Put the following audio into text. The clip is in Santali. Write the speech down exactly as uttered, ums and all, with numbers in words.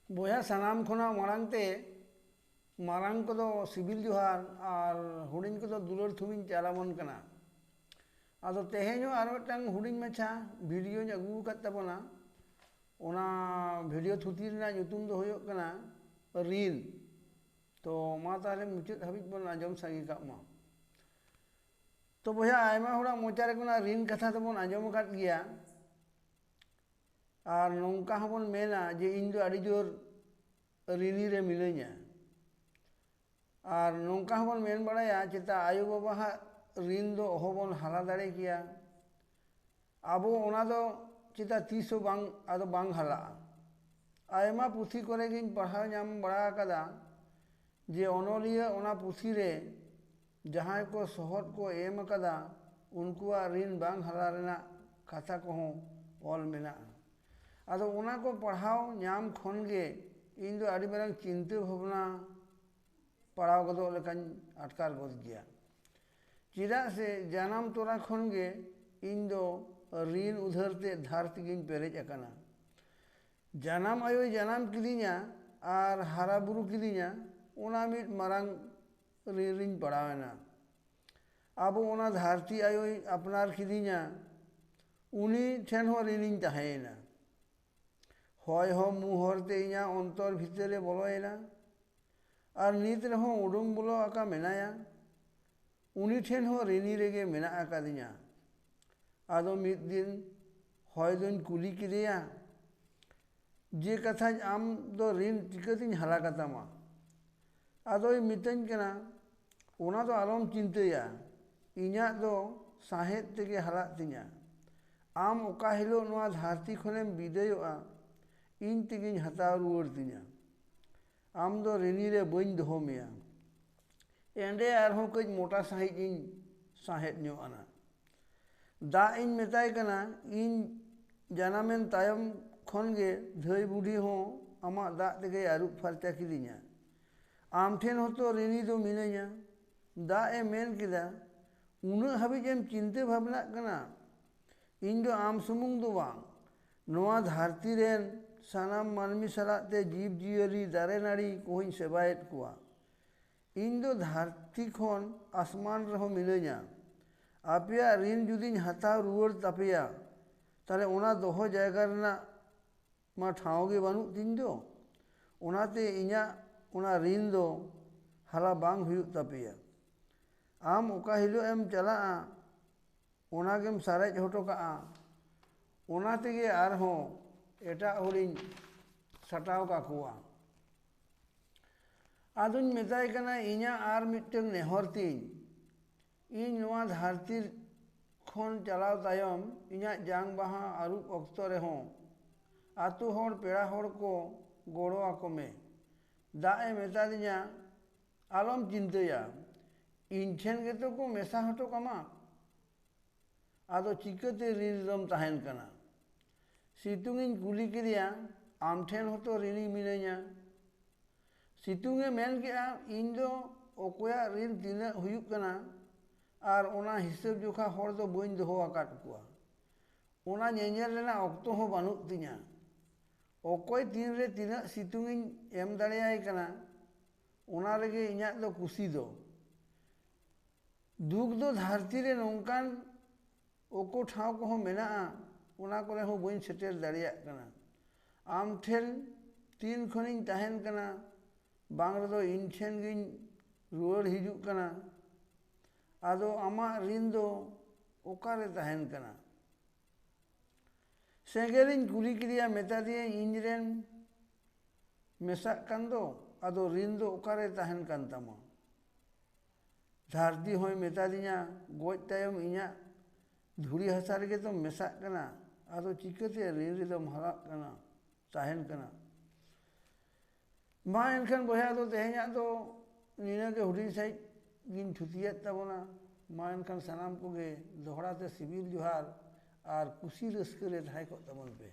ᱵᱚᱭᱦᱟ, ᱥᱟᱱᱟᱢ ᱠᱷᱚᱱᱟᱜ ᱢᱟᱲᱟᱝ ᱛᱮ ᱢᱟᱨᱟᱝ ᱠᱚᱫᱚ ᱥᱤᱵᱤᱞ ᱡᱚᱦᱟᱨ ᱟᱨ ᱦᱩᱰᱤᱧ ᱠᱚᱫᱚ ᱫᱩᱞᱟᱹᱲ ᱛᱷᱩᱢᱤᱧ ᱪᱟᱞ ᱟᱵᱚᱱ ᱠᱟᱱᱟ᱾ ᱟᱫᱚ ᱛᱮᱦᱮᱧ ᱦᱚᱸ ᱟᱨ ᱢᱤᱫᱴᱟᱝ ᱦᱩᱰᱤᱧ ᱢᱟᱪᱷᱟ ᱵᱷᱤᱰᱤᱭᱳᱧ ᱟᱹᱜᱩ ᱟᱠᱟᱫ ᱛᱟᱵᱚᱱᱟ᱾ ᱚᱱᱟ ᱵᱷᱤᱰᱤᱭᱳ ᱛᱷᱩᱛᱤ ᱨᱮᱱᱟᱜ ᱧᱩᱛᱩᱢ ᱫᱚ ᱦᱩᱭᱩᱜ ᱠᱟᱱᱟ ᱨᱤᱱ᱾ ᱛᱚ ᱢᱟ ᱛᱟᱦᱚᱞᱮ ᱢᱩᱪᱟᱹᱫ ᱦᱟᱹᱵᱤᱡ ᱵᱚᱱ ᱟᱸᱡᱚᱢ ᱥᱟᱸᱜᱮ ᱠᱟᱜ ᱢᱟ᱾ ᱛᱚ ᱵᱚᱭᱦᱟ, ᱟᱭᱢᱟ ᱦᱚᱲᱟᱜ ᱢᱚᱪᱟ ᱨᱮ ᱚᱱᱟ ᱨᱤᱱ ᱠᱟᱛᱷᱟ ᱫᱚᱵᱚᱱ ᱟᱸᱡᱚᱢ ᱟᱠᱟᱫ ᱜᱮᱭᱟ᱾ ᱟᱨ ᱱᱚᱝᱠᱟ ᱦᱚᱸᱵᱚᱱ ᱢᱮᱱᱟ ᱡᱮ ᱤᱧ ᱫᱚ ᱟᱹᱰᱤ ᱡᱳᱨ ᱨᱤᱱᱤ ᱨᱮ ᱢᱤᱱᱟᱹᱧᱟ᱾ ᱟᱨ ᱱᱚᱝᱠᱟ ᱦᱚᱸᱵᱚᱱ ᱢᱮᱱ ᱵᱟᱲᱟᱭᱟ, ᱪᱮᱛᱟ ᱟᱭᱳᱼᱵᱟᱵᱟᱣᱟᱜ ᱨᱤᱱ ᱫᱚ ᱚᱦᱚᱵᱚᱱ ᱦᱟᱞᱟ ᱫᱟᱲᱮ ᱠᱮᱭᱟ᱾ ᱟᱵᱚ ᱚᱱᱟ ᱫᱚ ᱪᱮᱛᱟ ᱛᱤᱥ ᱦᱚᱸ ᱵᱟᱝ, ᱟᱫᱚ ᱵᱟᱝ ᱦᱟᱞᱟᱜᱼᱟ᱾ ᱟᱭᱢᱟ ᱯᱩᱛᱷᱤ ᱠᱚᱨᱮ ᱜᱤᱧ ᱯᱟᱲᱦᱟᱣ ᱧᱟᱢ ᱵᱟᱲᱟ ᱟᱠᱟᱫᱟ ᱡᱮ ᱚᱱᱚᱞᱤᱭᱟᱹ ᱚᱱᱟ ᱯᱩᱛᱷᱤ ᱨᱮ ᱡᱟᱦᱟᱸᱭ ᱠᱚ ᱥᱚᱦᱚᱫ ᱠᱚ ᱮᱢ ᱟᱠᱟᱫᱟ, ᱩᱱᱠᱩᱣᱟᱜ ᱨᱤᱱ ᱵᱟᱝ ᱦᱟᱞᱟ ᱨᱮᱱᱟᱜ ᱠᱟᱛᱷᱟ ᱠᱚᱦᱚᱸ ᱚᱞ ᱢᱮᱱᱟᱜᱼᱟ᱾ ᱟᱫᱚ ᱚᱱᱟ ᱠᱚ ᱯᱟᱲᱦᱟᱣ ᱧᱟᱢ ᱠᱷᱚᱱ ᱜᱮ ᱤᱧ ᱫᱚ ᱟᱹᱰᱤ ᱢᱟᱨᱟᱝ ᱪᱤᱱᱛᱟᱹ ᱵᱷᱟᱵᱽᱱᱟ ᱯᱟᱲᱟᱣ ᱜᱚᱫᱚᱜ ᱞᱮᱠᱟᱧ ᱟᱴᱠᱟᱨ ᱜᱚᱫ ᱜᱮᱭᱟ᱾ ᱪᱮᱫᱟᱜ ᱥᱮ ᱡᱟᱱᱟᱢ ᱛᱚᱨᱟ ᱠᱷᱚᱱ ᱜᱮ ᱤᱧ ᱫᱚ ᱨᱤᱱ ᱩᱫᱷᱟᱹᱨ ᱛᱮ ᱫᱷᱟᱨ ᱛᱮᱜᱤᱧ ᱯᱮᱨᱮᱡ ᱟᱠᱟᱱᱟ᱾ ᱡᱟᱱᱟᱢ ᱟᱭᱳᱭ ᱡᱟᱱᱟᱢ ᱠᱤᱫᱤᱧᱟ ᱟᱨ ᱦᱟᱨᱟ ᱵᱩᱨᱩ ᱠᱤᱫᱤᱧᱟ, ᱚᱱᱟ ᱢᱤᱫ ᱢᱟᱨᱟᱝ ᱨᱤᱱ ᱨᱤᱧ ᱯᱟᱲᱟᱣᱮᱱᱟ᱾ ᱟᱵᱚ ᱚᱱᱟ ᱫᱷᱟᱹᱨᱛᱤ ᱟᱭᱳᱭ ᱟᱯᱱᱟᱨ ᱠᱤᱫᱤᱧᱟ, ᱩᱱᱤ ᱴᱷᱮᱱ ᱦᱚᱸ ᱨᱤᱱᱤᱧ ᱛᱟᱦᱮᱸᱭᱮᱱᱟ᱾ ᱦᱚᱭ ᱦᱚᱸ ᱢᱩ ᱦᱚᱨᱛᱮ ᱤᱧᱟᱹᱜ ᱚᱱᱛᱚᱨ ᱵᱷᱤᱛᱟᱹᱨ ᱨᱮ ᱵᱚᱞᱚᱭᱮᱱᱟ, ᱟᱨ ᱱᱤᱛ ᱨᱮᱦᱚᱸ ᱩᱰᱩᱝ ᱵᱚᱞᱚ ᱟᱠᱟ ᱢᱮᱱᱟᱭᱟ᱾ ᱩᱱᱤ ᱴᱷᱮᱱ ᱦᱚᱸ ᱨᱤᱱᱤ ᱨᱮᱜᱮ ᱢᱮᱱᱟᱜ ᱟᱠᱟᱫᱤᱧᱟ᱾ ᱟᱫᱚ ᱢᱤᱫ ᱫᱤᱱ ᱦᱚᱭ ᱫᱚᱧ ᱠᱩᱞᱤ ᱠᱮᱫᱮᱭᱟ, ᱡᱮ ᱠᱟᱛᱷᱟᱧ, ᱟᱢ ᱫᱚ ᱨᱤᱱ ᱪᱤᱠᱟᱹᱛᱤᱧ ᱦᱟᱞᱟ ᱠᱟᱛᱟᱢᱟ? ᱟᱫᱚᱭ ᱢᱤᱛᱟᱹᱧ ᱠᱟᱱᱟ, ᱚᱱᱟ ᱫᱚ ᱟᱞᱚᱢ ᱪᱤᱱᱛᱟᱹᱭᱟ, ᱤᱧᱟᱹᱜ ᱫᱚ ᱥᱟᱦᱮᱫ ᱛᱮᱜᱮ ᱦᱟᱞᱟᱜ ᱛᱤᱧᱟ᱾ ᱟᱢ ᱚᱠᱟ ᱦᱤᱞᱳᱜ ᱱᱚᱣᱟ ᱫᱷᱟᱹᱨᱛᱤ ᱠᱷᱚᱱᱮᱢ ᱵᱤᱫᱟᱹᱭᱚᱜᱼᱟ, ᱤᱧ ᱛᱮᱜᱤᱧ ᱦᱟᱛᱟᱣ ᱨᱩᱣᱟᱹᱲ ᱛᱤᱧᱟ᱾ ᱟᱢ ᱫᱚ ᱨᱤᱱᱤ ᱨᱮ ᱵᱟᱹᱧ ᱫᱚᱦᱚ ᱢᱮᱭᱟ᱾ ᱮᱸᱰᱮ ᱟᱨᱦᱚᱸ ᱠᱟᱹᱡ ᱢᱚᱴᱟ ᱥᱟᱺᱦᱤᱡ ᱤᱧ ᱥᱟᱦᱮᱫ ᱧᱚᱜ ᱟᱱᱟ᱾ ᱫᱟᱜ ᱤᱧ ᱢᱮᱛᱟᱭ ᱠᱟᱱᱟ, ᱤᱧ ᱡᱟᱱᱟᱢᱮᱱ ᱛᱟᱭᱚᱢ ᱠᱷᱚᱱ ᱜᱮ ᱫᱷᱟᱹᱭ ᱵᱩᱰᱷᱤ ᱦᱚᱸ ᱟᱢᱟᱜ ᱫᱟᱜ ᱛᱮᱜᱮᱭ ᱟᱹᱨᱩᱵ ᱯᱷᱟᱨᱪᱟ ᱠᱤᱫᱤᱧᱟ᱾ ᱟᱢ ᱴᱷᱮᱱ ᱦᱚᱸᱛᱚ ᱨᱤᱱᱤ ᱫᱚ ᱢᱤᱱᱟᱹᱧᱟ᱾ ᱫᱟᱜ ᱮ ᱢᱮᱱ ᱠᱮᱫᱟ, ᱩᱱᱟᱹᱜ ᱦᱟᱹᱵᱤᱡ ᱮᱢ ᱪᱤᱱᱛᱟᱹ ᱵᱷᱟᱵᱽᱱᱟᱜ ᱠᱟᱱᱟ? ᱤᱧ ᱫᱚ ᱟᱢ ᱥᱩᱢᱩᱝ ᱫᱚ ᱵᱟᱝ, ᱱᱚᱣᱟ ᱫᱷᱟᱹᱨᱛᱤ ᱨᱮᱱ ᱥᱟᱱᱟᱢ ᱢᱟᱹᱱᱢᱤ ᱥᱟᱞᱟᱜ ᱛᱮ ᱡᱤᱵᱽ ᱡᱤᱭᱟᱹᱞᱤ, ᱫᱟᱨᱮ ᱱᱟᱹᱲᱤ ᱠᱚᱦᱚᱸᱧ ᱥᱮᱵᱟᱭᱮᱫ ᱠᱚᱣᱟ᱾ ᱤᱧ ᱫᱚ ᱫᱷᱟᱹᱨᱛᱤ ᱠᱷᱚᱱ ᱟᱥᱢᱟᱱ ᱨᱮᱦᱚᱸ ᱢᱤᱱᱟᱹᱧᱟ᱾ ᱟᱯᱮᱭᱟᱜ ᱨᱤᱱ ᱡᱩᱫᱤᱧ ᱦᱟᱛᱟᱣ ᱨᱩᱣᱟᱹᱲ ᱛᱟᱯᱮᱭᱟ, ᱛᱟᱦᱞᱮ ᱚᱱᱟ ᱫᱚᱦᱚ ᱡᱟᱭᱜᱟ ᱨᱮᱱᱟᱜ ᱢᱟ ᱴᱷᱟᱶ ᱜᱮ ᱵᱟᱹᱱᱩᱜ ᱛᱤᱧ ᱫᱚ᱾ ᱚᱱᱟᱛᱮ ᱤᱧᱟᱹᱜ ᱚᱱᱟ ᱨᱤᱱ ᱫᱚ ᱦᱟᱞᱟ ᱵᱟᱝ ᱦᱩᱭᱩᱜ ᱛᱟᱯᱮᱭᱟ᱾ ᱟᱢ ᱚᱠᱟ ᱦᱤᱞᱳᱜ ᱮᱢ ᱪᱟᱞᱟᱜᱼᱟ, ᱚᱱᱟ ᱜᱮᱢ ᱥᱟᱨᱮᱡ ᱦᱚᱴᱚ ᱠᱟᱜᱼᱟ᱾ ᱚᱱᱟ ᱛᱮᱜᱮ ᱟᱨᱦᱚᱸ ᱮᱴᱟᱜ ᱦᱚᱲᱤᱧ ᱥᱟᱴᱟᱣ ᱠᱟᱠᱚᱣᱟ᱾ ᱟᱫᱚᱧ ᱢᱮᱛᱟᱭ ᱠᱟᱱᱟ, ᱤᱧᱟᱹᱜ ᱟᱨ ᱢᱤᱫᱴᱟᱝ ᱱᱮᱦᱚᱨ ᱛᱤᱧ, ᱤᱧ ᱱᱚᱣᱟ ᱫᱷᱟᱹᱨᱛᱤ ᱠᱷᱚᱱ ᱪᱟᱞᱟᱣ ᱛᱟᱭᱚᱢ ᱤᱧᱟᱹᱜ ᱡᱟᱝ ᱵᱟᱦᱟ ᱟᱹᱨᱩᱵ ᱚᱠᱛᱚ ᱨᱮᱦᱚᱸ ᱟᱛᱳ ᱦᱚᱲ, ᱯᱮᱲᱟ ᱦᱚᱲ ᱠᱚ ᱜᱚᱲᱚ ᱟᱠᱚ ᱢᱮ᱾ ᱫᱟᱜ ᱮ ᱢᱮᱛᱟᱫᱤᱧᱟ, ᱟᱞᱚᱢ ᱪᱤᱱᱛᱟᱹᱭᱟ, ᱤᱧ ᱴᱷᱮᱱ ᱜᱮᱛᱚ ᱠᱚ ᱢᱮᱥᱟ ᱦᱚᱴᱚ ᱠᱟᱢᱟ᱾ ᱟᱫᱚ ᱪᱤᱠᱟᱹᱛᱮ ᱨᱤᱱ ᱨᱮᱫᱚᱢ ᱛᱟᱦᱮᱱ ᱠᱟᱱᱟ? ᱥᱤᱛᱩᱝ ᱤᱧ ᱠᱩᱞᱤ ᱠᱮᱫᱮᱭᱟ, ᱟᱢ ᱴᱷᱮᱱ ᱦᱚᱸᱛᱚ ᱨᱤᱱᱤ ᱢᱤᱱᱟᱹᱧᱟ᱾ ᱥᱤᱛᱩᱝ ᱮ ᱢᱮᱱ ᱠᱮᱫᱼᱟ, ᱤᱧ ᱫᱚ ᱚᱠᱚᱭᱟᱜ ᱨᱤᱱ ᱛᱤᱱᱟᱹᱜ ᱦᱩᱭᱩᱜ ᱠᱟᱱᱟ ᱟᱨ ᱚᱱᱟ ᱦᱤᱥᱟᱹᱵ ᱡᱚᱠᱷᱟ ᱦᱚᱲ ᱫᱚ ᱵᱟᱹᱧ ᱫᱚᱦᱚ ᱟᱠᱟᱫ ᱠᱚᱣᱟ᱾ ᱚᱱᱟ ᱧᱮᱧᱮᱞ ᱨᱮᱱᱟᱜ ᱚᱠᱛᱚ ᱦᱚᱸ ᱵᱟᱹᱱᱩᱜ ᱛᱤᱧᱟ᱾ ᱚᱠᱚᱭ ᱛᱤᱱᱨᱮ ᱛᱤᱱᱟᱹᱜ ᱥᱤᱛᱩᱝ ᱤᱧ ᱮᱢ ᱫᱟᱲᱮᱭᱟᱭ ᱠᱟᱱᱟ, ᱚᱱᱟ ᱨᱮᱜᱮ ᱤᱧᱟᱹᱜ ᱫᱚ ᱠᱩᱥᱤ ᱫᱚ᱾ ᱫᱩᱠ ᱫᱚ ᱫᱷᱟᱹᱨᱛᱤ ᱨᱮ ᱱᱚᱝᱠᱟᱱ ᱚᱠᱚ ᱴᱷᱟᱶ ᱠᱚᱦᱚᱸ ᱢᱮᱱᱟᱜᱼᱟ, ᱚᱱᱟ ᱠᱚᱨᱮ ᱦᱚᱸ ᱵᱟᱹᱧ ᱥᱮᱴᱮᱨ ᱫᱟᱲᱮᱭᱟᱜ ᱠᱟᱱᱟ᱾ ᱟᱢ ᱴᱷᱮᱱ ᱛᱤᱱ ᱠᱷᱚᱱᱤᱧ ᱛᱟᱦᱮᱱ ᱠᱟᱱᱟ, ᱵᱟᱝ ᱨᱮᱫᱚ ᱤᱧ ᱴᱷᱮᱱ ᱜᱤᱧ ᱨᱩᱣᱟᱹᱲ ᱦᱤᱡᱩᱜ ᱠᱟᱱᱟ᱾ ᱟᱫᱚ ᱟᱢᱟᱜ ᱨᱤᱱ ᱫᱚ ᱚᱠᱟᱨᱮ ᱛᱟᱦᱮᱱ ᱠᱟᱱᱟ? ᱥᱮᱸᱜᱮᱞᱤᱧ ᱠᱩᱞᱤ ᱠᱮᱫᱮᱭᱟ, ᱢᱮᱛᱟ ᱫᱤᱭᱟᱹᱧ, ᱤᱧ ᱨᱮᱱ ᱢᱮᱥᱟᱜ ᱠᱟᱱ ᱫᱚ, ᱟᱫᱚ ᱨᱤᱱ ᱫᱚ ᱚᱠᱟᱨᱮ ᱛᱟᱦᱮᱱ ᱠᱟᱱ ᱛᱟᱢᱟ? ᱫᱷᱟᱹᱨᱛᱤ ᱦᱚᱸᱭ ᱢᱮᱛᱟ ᱫᱤᱧᱟ, ᱜᱚᱡ ᱛᱟᱭᱚᱢ ᱤᱧᱟᱹᱜ ᱫᱷᱩᱲᱤ ᱦᱟᱥᱟ ᱨᱮᱜᱮ ᱛᱚᱢ ᱢᱮᱥᱟᱜ ᱠᱟᱱᱟ, ᱟᱫᱚ ᱪᱤᱠᱟᱹᱛᱮ ᱨᱤᱱ ᱨᱮᱫᱚᱢ ᱦᱟᱨᱟᱜ ᱠᱟᱱᱟ, ᱛᱟᱦᱮᱱ ᱠᱟᱱᱟ? ᱢᱟ ᱮᱱᱠᱷᱟᱱ ᱵᱚᱭᱦᱟ, ᱫᱚ ᱛᱮᱦᱮᱧᱟᱜ ᱫᱚ ᱱᱤᱱᱟᱹᱜ ᱜᱮ ᱦᱩᱰᱤᱧ ᱥᱟᱺᱦᱤᱡ ᱜᱤᱧ ᱛᱷᱩᱛᱤᱭᱮᱫ ᱛᱟᱵᱚᱱᱟ᱾ ᱢᱟ ᱮᱱᱠᱷᱟᱱ ᱥᱟᱱᱟᱢ ᱠᱚᱜᱮ ᱫᱚᱦᱲᱟ ᱛᱮ ᱥᱤᱵᱤᱞ ᱡᱚᱦᱟᱨ ᱟᱨ ᱠᱩᱥᱤ ᱨᱟᱹᱥᱠᱟᱹ ᱨᱮ ᱛᱟᱦᱮᱸ ᱠᱚᱜ ᱛᱟᱵᱚᱱ ᱯᱮ᱾